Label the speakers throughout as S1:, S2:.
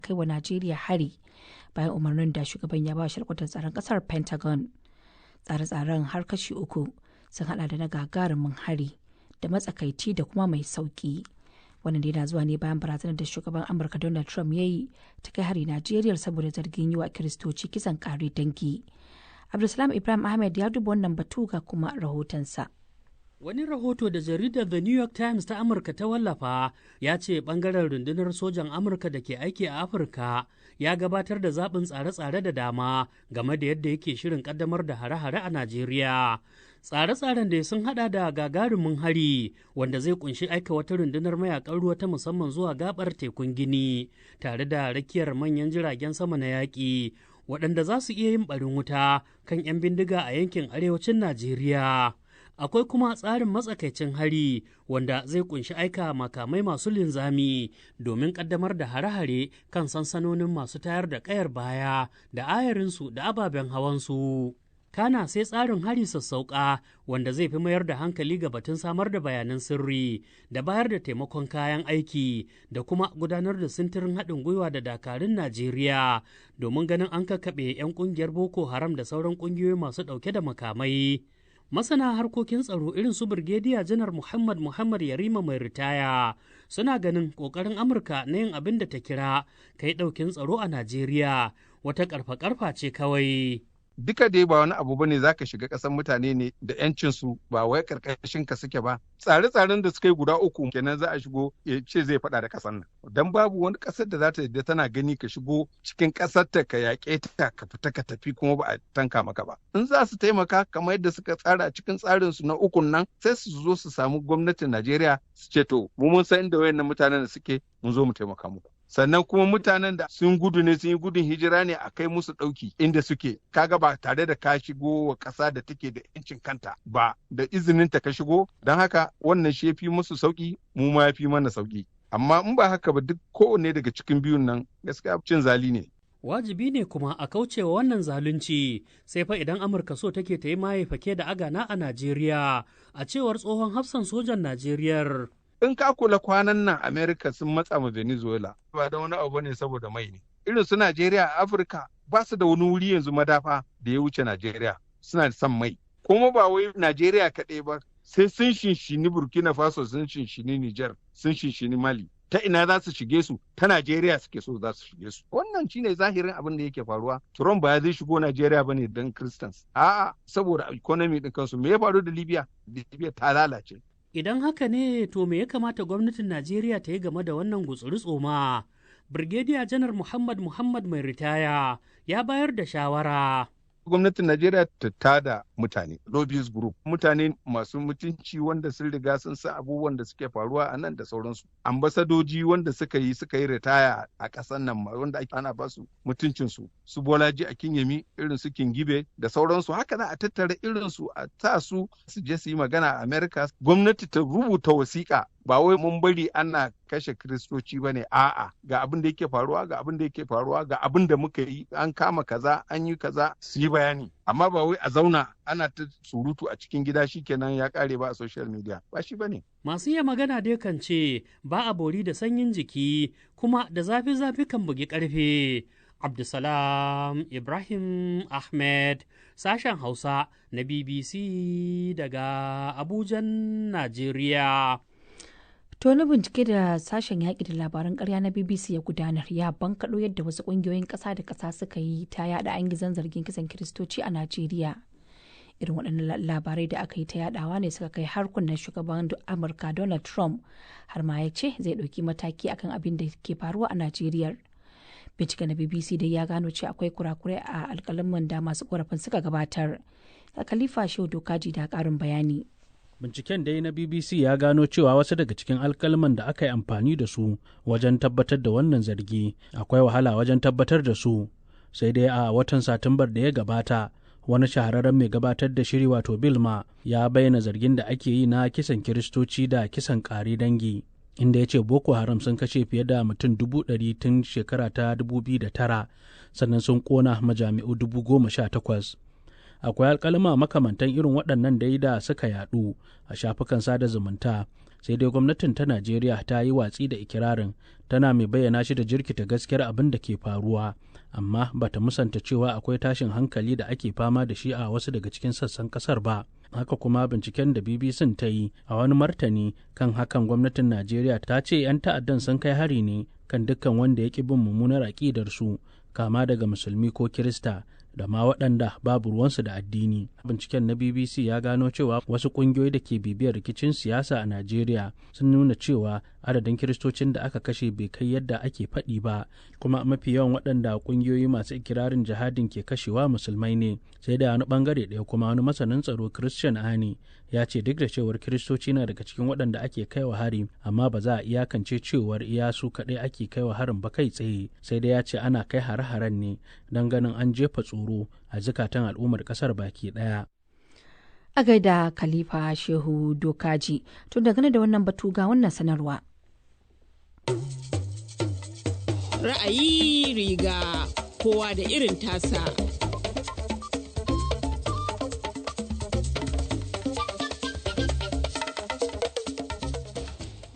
S1: Kai wa Najeriya hari bayan umarnin da shugaban ya ba shalkwatar tsaron kasar Pentagon. Tsare-tsaren har kashi uku sun hada da na gagarumin hari da matsakaici da kuma mai sauki. Wannan yana zuwa ne bayan barazanar da shugaban Amurka Donald Trump ya yi ta kai hari Najeriya saboda zargin yi wa Kiristoci kisan kare dangi. Abdulsalam Ibrahim Ahmed ya duba wannan batu, ga kuma rahotonsa.
S2: Wani rahoto da jaridar The New York Times ta Amurka ta wallafa ya ce bangaren rundunar sojan Amurka da ke aiki a Afirka ya gabatar da zaɓin tsare-tsare da dama game da yadda yake shirin ƙaddamar da hare-hare a Najeriya. Tsare-tsaren da sun hada da gagarumin hari wanda zai kunshi aika wata rundunar mayakan ruwa ta musamman zuwa gabar tekun Gini tare da rakiyar manyan jiragen sama na yaƙi waɗanda za su iya yin ɓarin wuta kan 'yan bindiga a yankin arewacin Najeriya. Akwai kuma tsarin matsakaicin hari wanda zai kunshi aika makamai masu linzami domin kaddamar da hare-hare kan sansanonin masu tayar da kayar baya da ayarinsu da ababen hawansu. Kana sai tsarin hari sassauƙa wanda zai fi mayar da hankali ga batun samar da bayanan sirri da bayar da taimakon kayan aiki da kuma gudanar da sintirin haɗin gwiwa da dakarun Najeriya domin ganin an kakkaɓe 'yan ƙungiyar Boko Haram da sauran ƙungiyoyi masu ɗauke da makamai. Masana harkokin tsaro irin su Birgediya Janar Muhammad Muhammad Yarima mai ritaya suna ganin kokarin Amurka na yin abin da ta kira kai daukin tsaro a Najeriya wata karfa karfa ce kawai.
S3: Duka dai ba wani abu bane, zaka shiga ƙasar mutane ne da yancin su, ba wai karkashin ka suke ba. Tsare-tsaren da suka yi guda uku kenan, za a shigo ya ce zai faɗa da ƙasar nan, dan babu wani ƙasar da za ta yadda tana gani ka shigo cikin ƙasar ta, ka yaƙe ta, ka fita ka tafi kuma ba a tanka maka ba. In za su taimaka kamar yadda suka tsara cikin tsarin su na ukun nan, sai su zo su samu gwamnatin Najeriya su ce, "To, mu mun san inda wayannan mutanen da suke, mun zo mu taimaka muku." Sannan kuma mutanen da sun gudu ne, sun yi gudun hijira ne, a kai musu ɗauki inda suke. Kaga ba tare da ka shigo wa ƙasa da take da yancin kanta ba, da izinin ta ka shigo. Don haka wannan shi fi musu sauki, mu ma fi mana sauki. Amma in ba haka ba, duk kowanne daga cikin biyun nan gaskiya cin zali ne.
S2: Wajibi ne kuma a kaucewa wannan zalunci, sai fa idan Amurka so take ta yi maye fake da agana a Najeriya, a cewar tsohon hafsan sojan Najeriyar.
S3: In ka kula, kwanan nan America sun matsa ma Venezuela, ba da wani abu ne, saboda mai ne. Irin su Najeriya a Afirka ba su da wani wuri yanzu madafa da ya wuce Najeriya, suna da son mai. Kuma ba wai Najeriya kaɗai ba, sai sun shinshini Burkina Faso, sun shinshini Niger, sun shinshini Mali. Ta ina za su shige su? Ta Najeriya suke so za su shige su. Wannan shine zahirin abin da yake faruwa. Trump ba zai shigo Najeriya bane don Christians, a'a, saboda economy din kansu. Me ya faru da Libya? Libya ta lalace.
S2: Idan haka ne, to me ya kamata gwamnatin Najeriya ta yi game da wannan gutsuri tsoma? Brigadier Janar Muhammad Muhammad mai ritaya ya bayar da shawara.
S3: Gwamnatin Najeriya ta tada mutane, lobbyist group, mutane masu mutunci wanda sun riga sun san abubuwan da suke faruwa a nan da sauransu. Ambasadoji wanda suka yi ritaya a ƙasar nan, wanda ana ba su mutuncinsu, su Bolaji Akinyemi, irin su Kingibe da sauransu. Haka za a tattara irin su, a sa su su je su yi magana a America. Gwamnati ta rubuta wasiƙa, ba wai mun bari ana kashe Kiristoci ba ne, a'a, ga abin da yake faruwa, ga abin da yake faruwa, ga abin da muka yi, an kama kaza, an yi kaza, su yi bayani. Amma ba wai a zauna ana ta surutu a cikin gida shikenan ya kare ba a social media ba, shi bane.
S2: Masu iya magana dai kan ce ba a bori da sanyin jiki, kuma da zafi-zafi kan bugi karfe. Abdulsalam Ibrahim Ahmed, sashen Hausa na BBC daga Abujan, Najeriya.
S1: To, wani bincike da sashen yaƙi da labaran ƙarya na BBC ya gudanar ya bankaɗo yadda wasu ƙungiyoyin ƙasa da ƙasa suka yi ta yaɗa an gizon zargin kisan Kiristoci a Najeriya. Irin waɗannan labarai da aka yi ta yaɗawa ne suka kai har kunnen shugaban Amurka Donald Trump, har ma ya ce zai ɗauki mataki akan abin da ke faruwa a Najeriya. Binciken na BBC dai ya gano cewa akwai kurakurai a alƙalaman da masu ƙorafin suka gabatar. Khalifa Shehu Dokaji da ƙarin bayani.
S4: Binciken dai na BBC ya gano cewa wasu daga cikin alkalman da aka yi amfani da su wajen tabbatar da wannan zargi akwai wahala wajen tabbatar da su. Sai dai a watan Satumbar da ya gabata, wani shahararren mai gabatar da shiri, wato Bill Maher, ya bayyana zargin da ake yi na kisan Kiristoci da kisan ƙare dangi, inda ya ce Boko Haram sun kashe fiye da mutum 100,000 tun shekara ta 2009, sannan sun kona majami'u 18,000. Akwai alkalma makamantan irin waɗannan dai da suka yadu a shafukan sada zumunta. Sai dai gwamnatin ta Najeriya ta yi watsi da ikirarin, tana mai bayyana shi da jirkita gaskiyar abin da ke faruwa, amma bata musanta cewa akwai tashin hankali da ake fama da shi a wasu daga cikin sassan kasar ba. Haka kuma binciken da BBC ta yi a wani martani kan hakan, gwamnatin Najeriya ta ce 'yan ta'addan sun kai hari ne kan dukkan wanda ya ƙi bin mummunar aƙidar su, kama daga Musulmi ko Kirista da ma waɗanda babu ruwansu da addini. Binciken na BBC ya gano cewa wasu ƙungiyoyi da ke bibiyar rikicin siyasa a Najeriya sun nuna cewa adadin Kiristocin da aka kashe bai kai yadda ake faɗi ba, kuma mafi yawan waɗanda ƙungiyoyi masu ikirarin jihadin ke kashewa Musulmai ne. Sai da wani ɓangare ɗaya kuma, wani masanin tsaro, Christian Ani, ya ce duk da cewar Kiristoci na daga cikin waɗanda ake kaiwa hari, amma ba za a iyakance cewar iya su kaɗai ake kaiwa harin ba kai tsaye. Sai dai ya ce ana kai hare-haren ne don ganin an jefa tsoro a zukatan al'ummar ƙasar baki ɗaya.
S1: A gaida Khalifa Shehu Dokaji, to dangane da wannan batu ga wannan sanarwa.
S5: Ra'ayi riga kowa da irin tasa.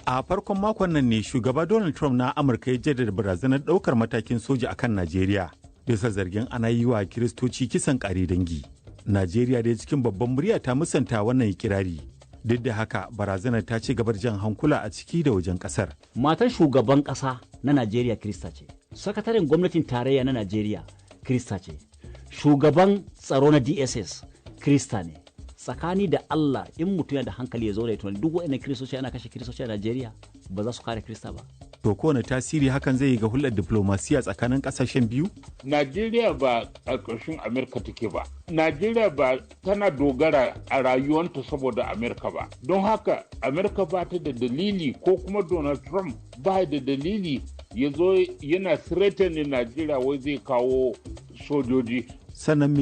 S6: A farkon makon nan ne shugaba Donald Trump na Amurka ya jaddada barazanar ɗaukar matakin soja akan Najeriya bisa zargin ana yi wa Kiristoci kisan ƙare dangi. Najeriya dai cikin babban murya ta musanta wannan ikirari. Duk da haka, barazanar ta ci gaba da jan hankula a ciki da wajen ƙasar.
S7: Matar shugaban ƙasa na Najeriya Kirista ce. Sakataren gwamnatin tarayya na Najeriya Kirista ce. Shugaban tsaro na DSS Kirista ne. Tsakani da Allah, in mutum yana da hankali ya zo da ya tunani, duk waɗannan Kiristoci, ana kashe Kiristoci a Najeriya, ba za su kare Kirista ba.
S6: To, kowane tasiri hakan zai yi ga hulɗar diplomasiya tsakanin ƙasashen biyu?
S8: Najeriya ba ƙarƙashin Amerika take ba. Najeriya ba tana dogara a rayuwanta saboda Amerika ba. Don haka Amerika ba ta da dalili, ko kuma Donald Trump ba da dalili ya zo yana threatening Najeriya wai zai kawo sojoji.
S6: Sannan me